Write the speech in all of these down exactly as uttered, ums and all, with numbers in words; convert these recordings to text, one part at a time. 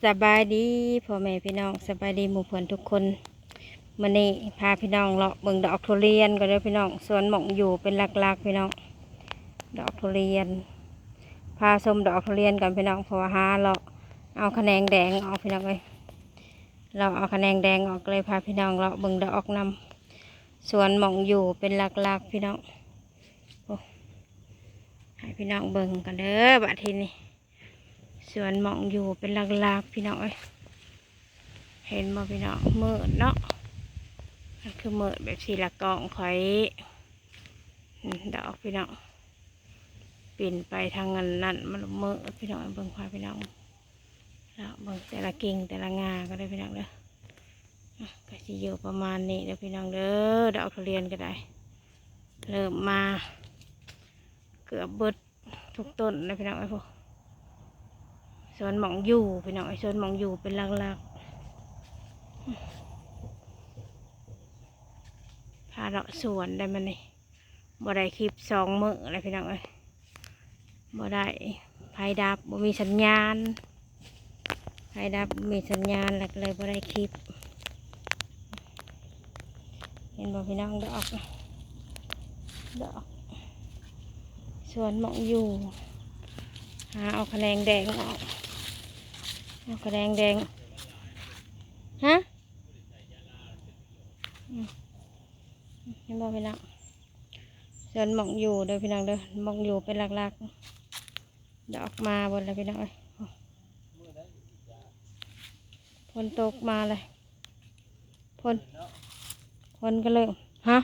สบายดีพ่อแม่พี่น้อง สบายดีหมู่เพื่อนทุกคน มื้อนี้พาพี่น้องเลาะเบิ่งดอกทุเรียนก่อนเด้อพี่น้อง สวนหม่องอยู่เป็นหลักๆพี่น้อง ดอกทุเรียน พาชมดอกทุเรียนก่อนพี่น้อง เพราะว่าหาเลาะเอาคะแนงแดงออกพี่น้องเอ้ย เลาะเอาคะแนงแดงออกเลย พาพี่น้องเลาะเบิ่งดอกนำ สวนหม่องอยู่เป็นหลักๆพี่น้อง โอ้ ให้พี่น้องเบิ่งกันเด้อ บัดทีนี้ สวนหม่องอยู่เป็นหลักๆพี่น้องเอ้ย เห็นบ่พี่น้อง มืดเนาะ มันคือมืดแบบสีละกล้องข่อย อืม ดอกพี่น้อง ปีนไปทางอันนั้นมันมืดพี่น้อง เบิ่ง พาพี่น้องเลาะเบิ่งแต่ละกิ่งแต่ละงาก็ได้พี่น้องเด้อ อ่ะ ก็สิอยู่ประมาณนี้เด้อพี่น้องเด้อ ดอกทุเรียนก็ได้ เริ่มมา เกือบเบิดทุกต้นนะพี่น้องเอ้ย พวกสวนหม่องอยู่พี่น้องเอ้ย สวนหม่องอยู่เป็นหลักๆ พาเลาะสวนได้มานี่ บ่ได้คลิปสองมื้อแล้วพี่น้องเอ้ย บ่ได้ ไฟดับ บ่มีสัญญาณ ไฟดับ บ่มีสัญญาณ แล้วก็เลยบ่ได้คลิป เห็นบ่พี่น้อง ดอก ดอก สวนหม่องอยู่ หาเอาคะแนงแดงออก เอาคะแนงแดง ฮะ อืม เห็นบ่พี่น้อง สวนหม่องอยู่เด้อพี่น้องเด้อ หม่องอยู่เป็นหลักๆ ดอกมาเบิดแล้วพี่น้องเอ้ย ฝนตกมาเลย ฝน ฝนก็เริ่ม ฮะ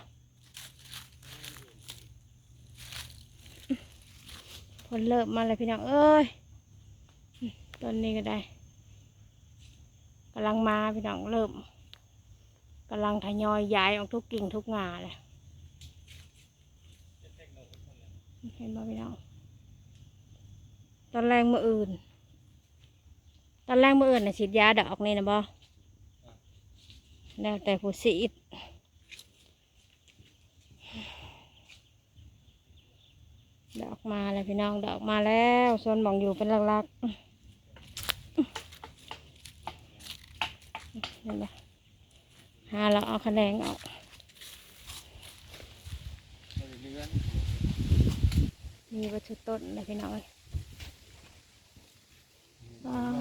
ฝนเริ่มมาแล้วพี่น้องเอ้ย ต้นนี้ก็ได้ กำลังมาพี่น้อง เริ่ม กำลังทยอยย้ายออกทุกกิ่งทุกงาเลย เห็นบ่พี่น้อง ตอนแรกมื้ออื่น ตอนแรกมื้ออื่นน่ะฉีดยาดอกนี่นะบ่ แล้วแต่ผู้ฉีด ดอกมาแล้วพี่น้อง ดอกมาแล้ว สวนหม่องอยู่เป็นหลักๆ เห็นบ่ หาเลาะเอาคะแนงออก มีเบิดทุกต้นเลยพี่น้องเอ้ย ว้าว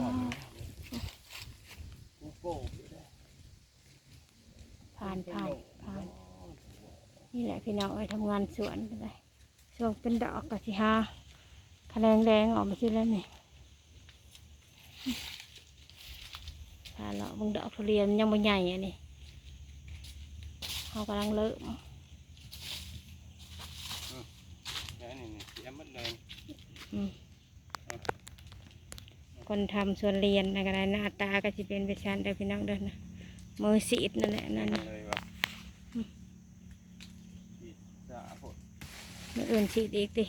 ผ่าน ผ่าน ผ่าน นี่แหละพี่น้องเอ้ย ทำงานสวนก็ได้ ช่วงเป็นดอกก็สิหาคะแนงแดงออกมาสิแล้วนี่ พาเลาะเบิ่งดอกทุเรียนยังบ่ใหญ่อันนี้ เขากำลังเริ่ม อืม เดี๋ยวนี่นี่เสียหมดเลย อืม คนทำสวนเรียนนะก็ได้ หน้าตาก็สิเป็นแบบนั้นเด้อพี่น้องเด้อนะ มือสีดนั่นแหละนั่นนะ เลยว่ะ อืม สีดสาโพด มื้ออื่นสีดอีกติ